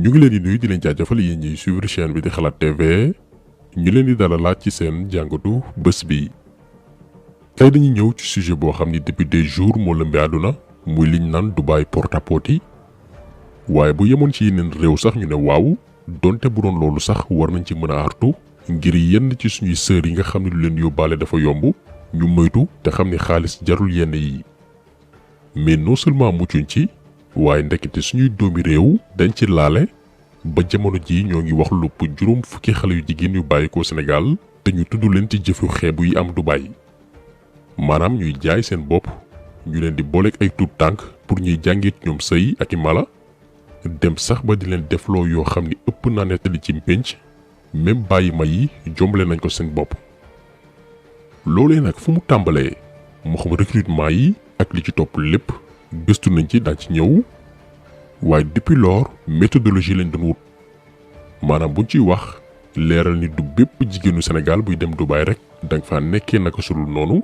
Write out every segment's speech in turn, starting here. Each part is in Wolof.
ñu ngi leen di nuyu di leen jaajëfal yéen ñiy suivre chaîne bi di Xalaat TV ñu leen di dalalaat ci seen jàngatu bés bi. tey dañuy ñëw ci sujet boo xam ni depuis des jours moo lëmbee àdduna muy liñ naan Dubaï porte-à-porte yi waaye bu yemoon ci yeneen réew sax ñu ne waaw donte bu doon loolu sax war nañ ci mën a artu ngir yenn ci suñuy sœur yi nga xam ne lu leen yóbbaale dafa yomb ñu moytu te xam ni xaalis jarul yenn yi mais non seulement muccuñ ci. waaye ndekete suñuy doomi réew dañ ci laale ba jamono ji ñoo ngi wax lupp juróom fukki xale yu jigéen yu bàyyi ko Sénégal te ñu tudd leen ci jëfu xeebu yi am Dubaï maanaam ñuy jaay seen bopp ñu leen di booleeg ay tuut tànk pour ñuy jàngit ñoom sëy ak i mala dem sax ba di leen defloo yoo xam ni ëpp naa nettali ci pénc même bàyyi ma yi jombale nañ ko seen bopp. loolee nag fu mu tàmbalee moo xam recrutement yi ak li ci topp lépp. gëstu nañ ci daan ci ñëw waaye depuis lors méthodologie lañ doon wut maanaam buñ ciy wax leeral ni du bépp jigéenu Sénégal buy dem Dubaï rek danga fa nekkee naka sulul noonu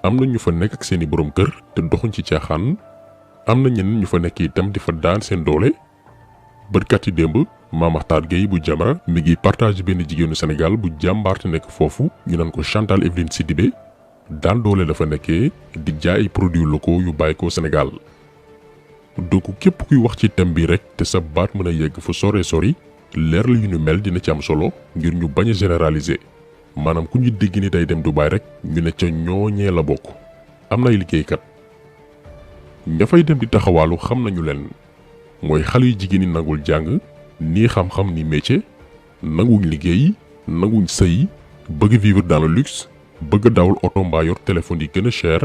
am na ñu fa nekk ak seeni borom kër te doxuñ ci caaxaan am na ñeneen ñu fa nekk itam di fa daan seen doole bërkat yi démb Mame Makhtar Gueye bu Jamra mi ngi partage benn jigéenu Sénégal bu jàmbaarte nekk foofu ñu naan ko Chantal Evelyne Sidibé daan doole dafa nekkee di jaay ay produits locaux yu bàyyi ko Sénégal donc képp kuy wax ci thème bi rek te sa baat mën a yegg fu sori leeral yu ñu mel dina ci am solo ngir ñu bañ a généraliser maanaam ku ñu dégg ni day dem Dubaï rek ñu ne ca ñooñee la bokk am na ay liggéeykat ña fay dem di taxawaalu xam nañu leen mooy xale yu jigéen ñi nangul jàng nii xam-xam ni métier nanguwuñ liggéey nanguwuñ sëy bëgg vivre dans le luxe. bëgg dawul oto mbaa yor téléphone yi gën a cher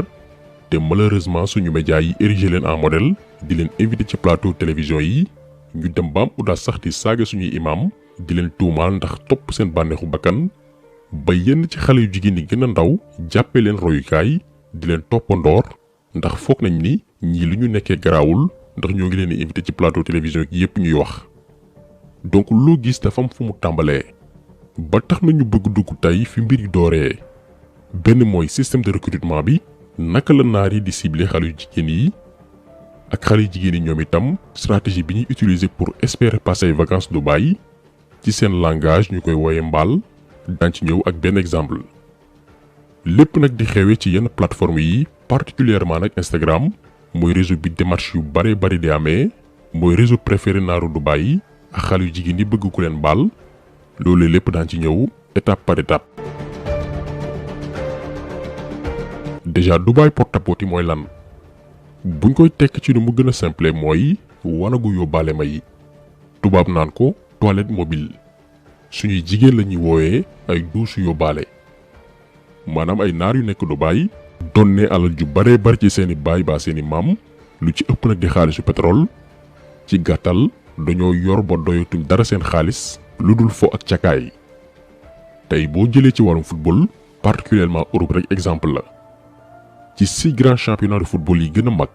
te malheureusement suñu médias yi érigé leen en modèle di leen invité ci plateau télévision yi ñu dem ba am audace sax di saaga suñuy imam di leen tuumaal ndax topp seen bànneexu bakkan ba yenn ci xale yu jigéen yi gën a ndaw jàppee leen royukaay di leen toppandoor ndax foog nañ ni ñii lu ñu nekkee garaawul ndax ñoo ngi leen di invité ci plateau télévision yi yépp ñuy wax donc loo gis dafa am fu mu tàmbalee ba tax na ñu bëgg dugg tey fi mbir yi dooree. benn mooy système de recrutement bi naka la naar yi di cibler xale yu jigéen yi ak xale yu jigéen yi ñoom itam stratégie bi ñuy utiliser pour espérer passer ay vacances Dubaï ci seen langage ñu koy wooye mbaal daan ci ñëw ak benn exemple. lépp nag di xewee ci yenn plateforme yi particulièrement nag Instagram mooy réseau bi démarche yu bari di amee mooy réseau préféré naaru Dubaï ak xale yu jigéen yi bëgg ku leen mbaal loolu lépp daan ci ñëw étape par étape. déjà Dubaï porte-à-porte yi mooy lan buñ koy tekk ci nu mu gën a simple mooy wanagu yóbbaale ma yi tubaab naan ko toilette mobile suñuy jigéen la ñuy wooyee ay douche yóbbaale maanaam ay naar yu nekk Dubaï doon ne alal ju baree bari ci seeni baay baa seeni maam lu ci ëpp nag di xaalisu pétrole ci gàttal dañoo yor ba doyatuñ dara seen xaalis lu dul fo ak cakaay tey boo jëlee ci wàllum football particulièrement Europe rek exemple la. ci 6 grands championnats de football yi gën a mag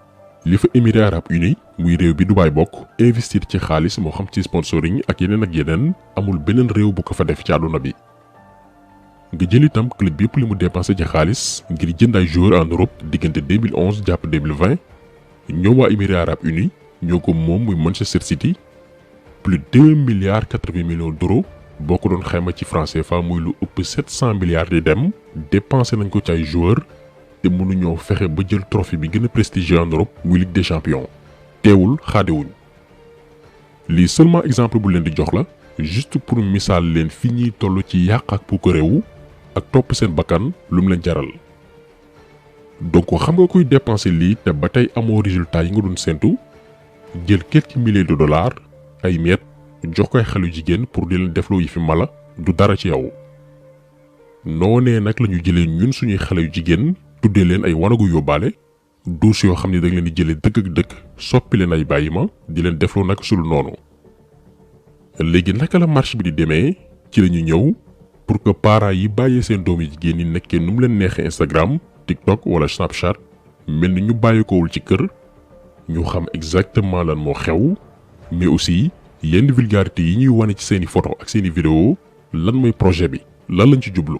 li fa Émirats arabes unis muy réew bi Dubaï bokk investir ci xaalis moo xam ci sponsoring ak yeneen amul beneen réew bu ko fa def ci àdduna bi. nga jël itam club yëpp li mu dépensé ci xaalis ngir jënd ay joueurs en Europe diggante 2011 jàpp 2020 ñoom waa Émirats arabes unis ñoo ko moom muy Manchester City plus de 2,80 milliards d'euros boo ko doon xayma ci franc CFA muy lu ëpp 700 milliards di dem dépensé nañ ko ci ay joueurs. te mënuñoo fexe ba jël trophée bi gën a prestigieux en Europe muy Ligue des champions teewul xaadewuñ lii seulement exemple bu leen di jox la juste pour misaal leen fi ñuy toll ci yàq ak puukareewu ak topp seen bakkan lu mu leen jaral donc xam nga koy dépenser lii te ba tey amoo résultat yi nga doon séntu jël quelques milliers de dollars ay miettes jox koy xelu jigéen pour di leen defloo yi fi mala du dara ci yow noonee nag la ñu jëlee ñun suñuy xale yu jigéen. tuddee leen ay wanagu yóbbaale douche yoo xam ne da nga leen di jëlee dëkk ak dëkk soppi leen ay bàyyi ma di leen defloo nag sul noonu léegi naka la marché bi di demee ci la ñu ñëw pour que parents yi bàyyee seen doom yi jigéen ñi nekkee nu mu leen neexee Instagram TikTok wala Snapchat mel ni ñu bàyyi kowul ci kër ñu xam exactement lan moo xew mais aussi yenn vulgarité yi ñuy wane ci seeni photo ak seeni vidéo lan mooy projet bi lan lañ ci jublu.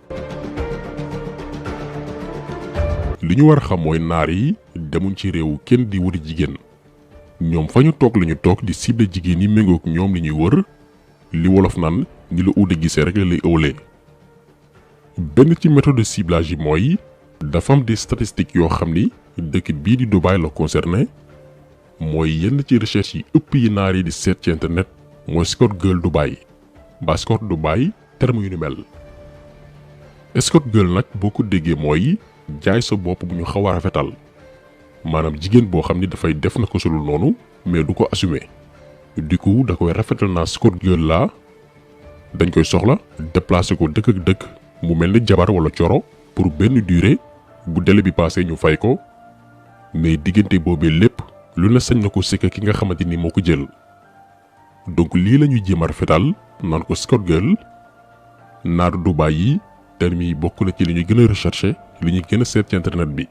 li ñu war a xam mooy naar yi demuñ ci réew kenn di wuti jigéen ñoom fa ñu toog lañu toog di cible jigéen yi méngoog ñoom li ñuy wër li wolof naan ni la uude gisee rek la lay ëwlee. benn ci méthode de ciblage yi mooy dafa am des statistiques yoo xam ni dëkk bii di Dubaï la concerné mooy yenn ci recherche yi ëpp yi naar yi di seet ci internet mooy escort girl Dubaï ba escort Dubaï terme yu ni mel. escort girl nag boo ko déggee mooy jaay sa bopp bu ñu xaw a rafetal maanaam jigéen boo xam ni dafay def na ko sulul noonu mais du ko assumer du coup da koy rafetal naa escort girl laa dañ koy soxla déplacer ko dëkk ak dëkk mu mel ni jabar wala coro pour benn durée bu délai bi passé ñu fay ko mais diggante boobee lépp lu ne sañ na ko sekk ki nga xamante ni moo ko jël. donc lii la ñuy jéem a rafetal naan ko escort girl naaru Dubaï yi termes yi bokk na ci li ñuy gën a recherché li ñuy gën a seet ci internet bi.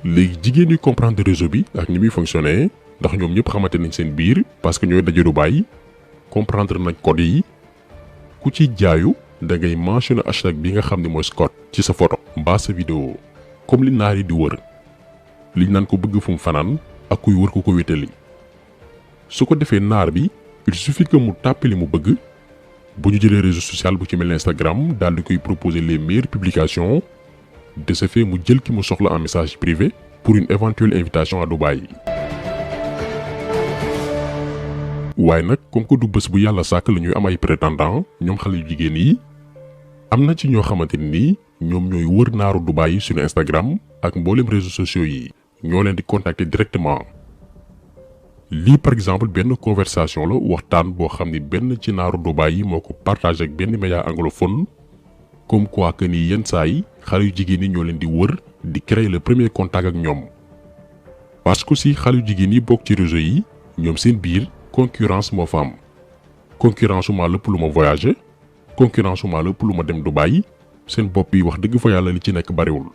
léegi jigéen ñi comprendre réseau bi ak ni muy fonctionner ndax ñoom ñëpp xamante nañ seen biir parce que ñooy daje Dubaï comprendre nañ code yi ku ci jaayu da ngay mentionner hashtag bi nga xam ne mooy escort ci sa photo mbaa sa vidéo comme li naar yi di wër liñ naan ko bëgg fu mu fanaan ak kuy wër ku ko wétali. su ko defee naar bi il suffit que mu tàppe li mu bëgg bu ñu jëlee réseau social bu ci mel ne Instagram daal di koy proposer les meilleures publications de ce fait mu jël ki mu soxla en message privé pour une éventuelle invitation à Dubaï. waaye nag comme que du bés bu yàlla sàkk la ñuy am ay prétendants ñoom xale yu jigéen yi am na ci ñoo xamante ni ñoom ñooy wër naaru Dubaï yi sur Instagram ak mboolem réseaux sociaux yi ñoo leen di contacter directement. lii par exemple benn conversation la waxtaan boo xam ni benn ci naaru Dubaï yi moo ko partagé ak benn média anglophone comme quoi que ni yenn saa yi xale yu jigéen yi ñoo leen di wër di créer le premier contact ak ñoom. parce que si xale yu jigéen yi bokk ci réseau yi ñoom seen biir concurrence moo fa am concurrence su ma lépp lu ma voyagé concurrence su ma lépp lu ma dem Dubaï seen bopp yi wax dëgg fa yàlla li ci nekk bariwul.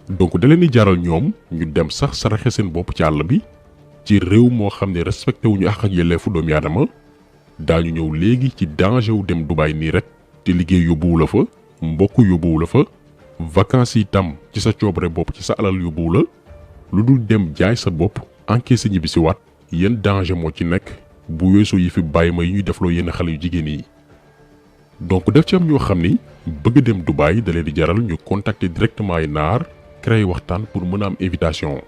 donc da leen di jaral ñoom ñu dem sax saraxe seen bopp ci àll bi. ci réew moo xam ne respecté wuñu àq ak yelleefu doomu aadama daañu ñëw léegi ci danger wu dem Dubaï nii rek te liggéey yóbbuwu la fa mbokk yóbbuwu la fa vacances yi tam ci sa coobare bopp ci sa alal yóbbuwu la lu dul dem jaay sa bopp encaissé ñibbi si waat yenn danger moo ci nekk bu weesoo yi fi bàyyi ma yi ñuy defloo yenn xale yu jigéen yi. donc daf ci am ñoo xam ni bëgg dem Dubaï da leen di jaral ñu contacter directement ay naar créer waxtaan pour mën a am invitation.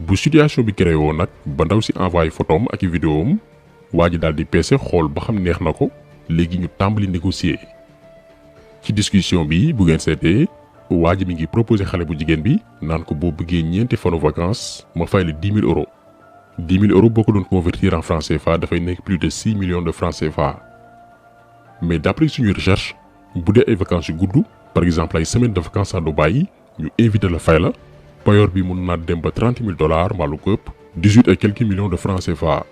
bu situation bi créé woo nag ba ndaw si envoyé photom ak i vidéom waa ji daal di peese xool ba xam neex na ko léegi ñu tàmbali négocier. ci discussion bi bu ngeen seetee waa ji mi ngi proposé xale bu jigéen bi naan ko boo bëggee ñeenti fanu vacances ma fay la 10 000 euros 10 000 euros boo ko doon convertir en francs CFA dafay nekk plus de 6 millions de francs CFA. mais d'après suñu recherche bu dee ay vacances yu gudd par exemple ay semaine de vacances à Dubaï ñu invité la fay la. payoor bi mun naa dem ba $30 000 mbaa lu ko ëpp 18 et quelques millions de francs CFA.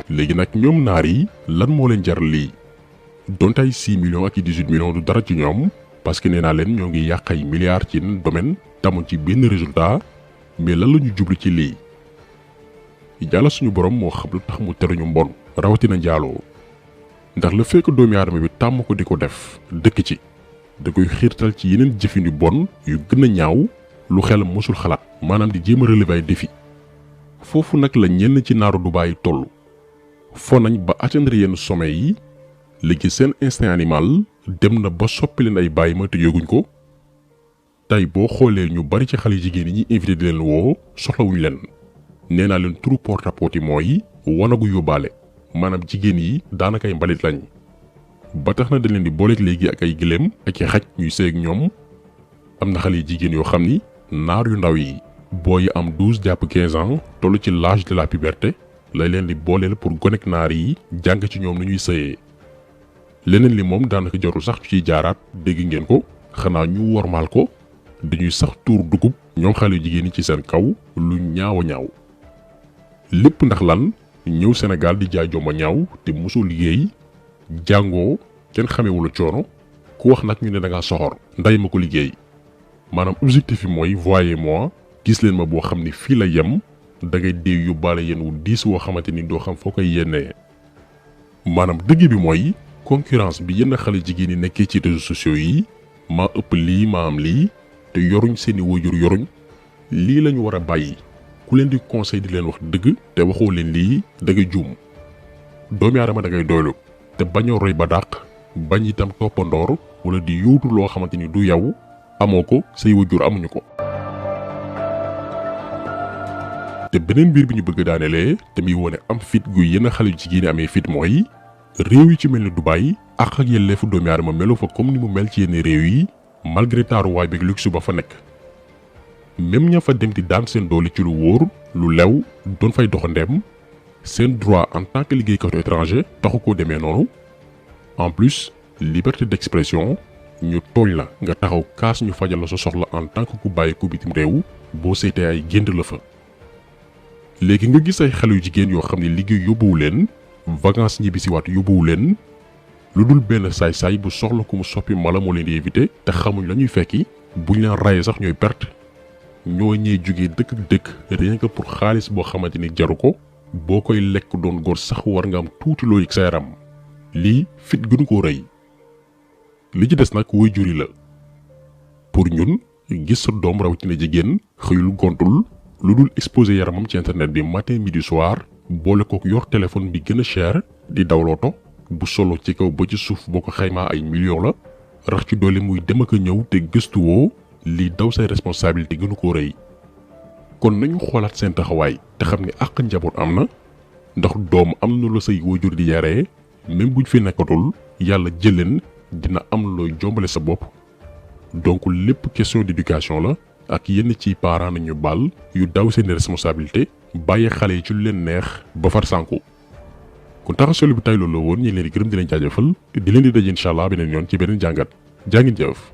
léegi nag ñoom naar yi lan moo leen jar lii donte ay 6 millions ak i 18 millions du dara ci ñoom parce que nee naa leen ñoo ngi yàq ay milliards ci yeneen domaine tamuñ ci benn résultat mais lan la ñu jublu ci lii. yàlla suñu borom moo xam lu tax mu teruñu mbon rawatina njaaloo ndax le fait que doomi aadama bi tàmm ko di ko def dëkk ci. da koy xiirtal ci yeneen jëfin yu bon yu gën a ñaaw lu xel mosul xalaat maanaam di jéem a relever ay défi foofu nag la ñenn ci naaru Dubaï toll fo nañ ba atteindre yenn sommet yi léegi seen instinct animal dem na ba soppi leen ay bàyyi ma te yëguñ ko tey boo xoolee ñu bari ci xale jigéen yi ñuy invité di leen woo soxlawuñ leen nee naa leen turu porte-à-porte yi mooy wanagu yóbbaale maanaam jigéen yi daanaka ay mbalit lañ. ba tax na dañ leen di booleeg léegi ak ay gëléem ak i xaj ñuy seeg ñoom am na xale jigéen yoo xam ni naar yu ndaw yi booy am 12 jàpp 15 ans toll ci l'âge de la puberté lay leen di booleel pour gonek naar yi jàng ci ñoom nu ñuy sëyee. leneen li moom daanaka jarul sax ci ciy jaaraat dégg ngeen ko xanaa ñu wormaal ko dañuy sax tuur dugub ñoom xale jigéen yi ci seen kaw lu ñaaw a ñaaw. lépp ndax lan ñëw Sénégal di jaay jomba ñaaw te mosoo liggéey. jàngoo kenn xamewula coono ku wax nag ñu ne da ngaa soxor nday ma ko liggéey maanaam objectif yi mooy voyez-moi gis leen ma boo xam ni fii la yem da ngay dee yóbbaale yéen wu diis woo xamante ni doo xam foo koy yennee. maanaam dëgg bi mooy concurrence bi yenn xale jigéen yi nekkee ci réseaux sociaux yi maa ëpp lii maa am lii te yoruñ seeni waajur yoruñ lii lañu war a bàyyi ku leen di conseil di leen wax dëgg te waxoo leen lii da ngay juum doomi aadama da ngay doylu te bañ a roy ba dàq bañ itam toppandoor wala di yóotu loo xamante ni du yow amoo ko say wajur amuñu ko. te beneen mbir bi ñu bëgg daanelee te muy wone am fit gu yenn xale yu jigéen amee fit mooy réew yi ci mel ni Dubaï ak yelleefu doomi aadama melu fa comme ni mu mel ci yenn réew yi malgré taaruwaay beeg luxe ba fa nekk. même ña fa dem di daan seen doole ci lu wóor lu lew doon fay doxandeem seen droit en tant que liggéeykatu étranger taxu koo demee noonu. en plus liberté d'expression ñu tooñ la nga taxaw kaas ñu fajal la sa soxla en tant que ku bàyyi ku bitim réew boo seetee ay génd la fa. léegi nga gis ay xale yu jigéen yoo xam ne liggéey yóbbuwu leen vacances ñibbisiwaat yóbbuwu leen lu dul benn saay-saay bu soxla ku mu soppi mala moo leen di éviter te xamuñ la ñuy fekki buñ leen rayee sax ñooy perte ñoo ñee jógee dëkk ak dëkk rien que pour xaalis boo xamante ni jaru ko boo koy lekk doon góor sax war nga am tuuti loo yëg sa yaram lii fit gënu koo rëy. li ci des nag woy juri la pour ñun gis sa doom rawatina jigéen xëyul gontul lu dul exposé yaramam ci internet bi matin midi soir boole kook yor téléphone bi gën a cher di dawlooto bu solo ci kaw ba ci suuf boo ko xaymaa ay millions la rax ci doole muy dem ak a ñëw te gëstuwoo lii daw say responsabilité gënu koo rëy. kon nañu xoolaat seen taxawaay te xam ne àq njaboot am na ndax doom am na la say waajur di yaree même buñ fi nekkatul yàlla jëleen dina am looy jombale sa bopp. donc lépp question d'éducation la ak yenn ci parents nañu baal yu daw seeni responsabilité bàyyi xale yi ci lu leen neex ba far sànku. kon taxasolu bi tay loolu la woon ñu leen di gërëm di leen jaajëfal di leen di daje incha allah beneen yoon ci beneen jàngat jaa ngeen jëf.